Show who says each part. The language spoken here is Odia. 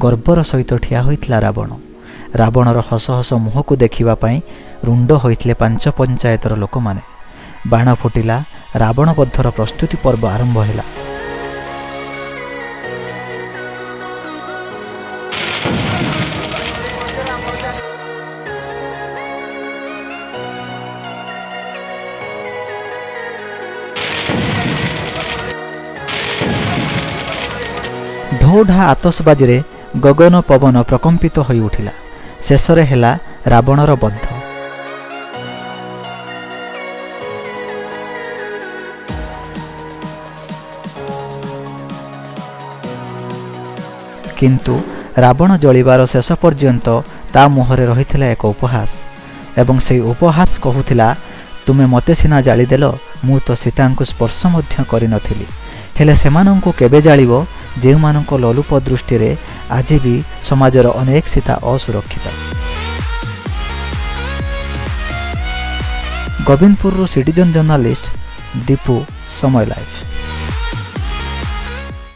Speaker 1: ଗର୍ବର ସହିତ ଠିଆ ହୋଇଥିଲା ରାବଣ। ରାବଣର ହସ ହସ ମୁହଁକୁ ଦେଖିବା ପାଇଁ ରୁଣ୍ଡ ହୋଇଥିଲେ ପାଞ୍ଚ ପଞ୍ଚାୟତର ଲୋକମାନେ। ବାଣ ଫୁଟିଲା, ରାବଣ ବଧର ପ୍ରସ୍ତୁତି ପର୍ବ ଆରମ୍ଭ ହେଲା। ଢୋ ଢା ଆତସବାଜିରେ ଗଗନ ପବନ ପ୍ରକମ୍ପିତ ହୋଇ ଉଠିଲା। ଶେଷରେ ହେଲା ରାବଣର ବଧ। କିନ୍ତୁ ରାବଣ ଜଳିବାର ଶେଷ ପର୍ଯ୍ୟନ୍ତ ତା ମୁହଁରେ ରହିଥିଲା ଏକ ଉପହାସ ଏବଂ ସେଇ ଉପହାସ କହୁଥିଲା, ତୁମେ ମୋତେ ସିନା ଜାଳିଦେଲ, ମୁଁ ତ ସୀତାଙ୍କୁ ସ୍ପର୍ଶ ମଧ୍ୟ କରିନଥିଲି। ହେଲେ ସେମାନଙ୍କୁ କେବେ ଜାଳିବ, ଯେଉଁମାନଙ୍କ ଲୋଲୁପ ଦୃଷ୍ଟିରେ ଆଜି ବି ସମାଜର ଅନେକ ସୀତା ଅସୁରକ୍ଷିତ। ଗୋବିନ୍ଦପୁରରୁ ସିଟିଜନ୍ ଜର୍ଣ୍ଣାଲିଷ୍ଟ ଦୀପୁ, ସମୟ ଲାଇଭ୍।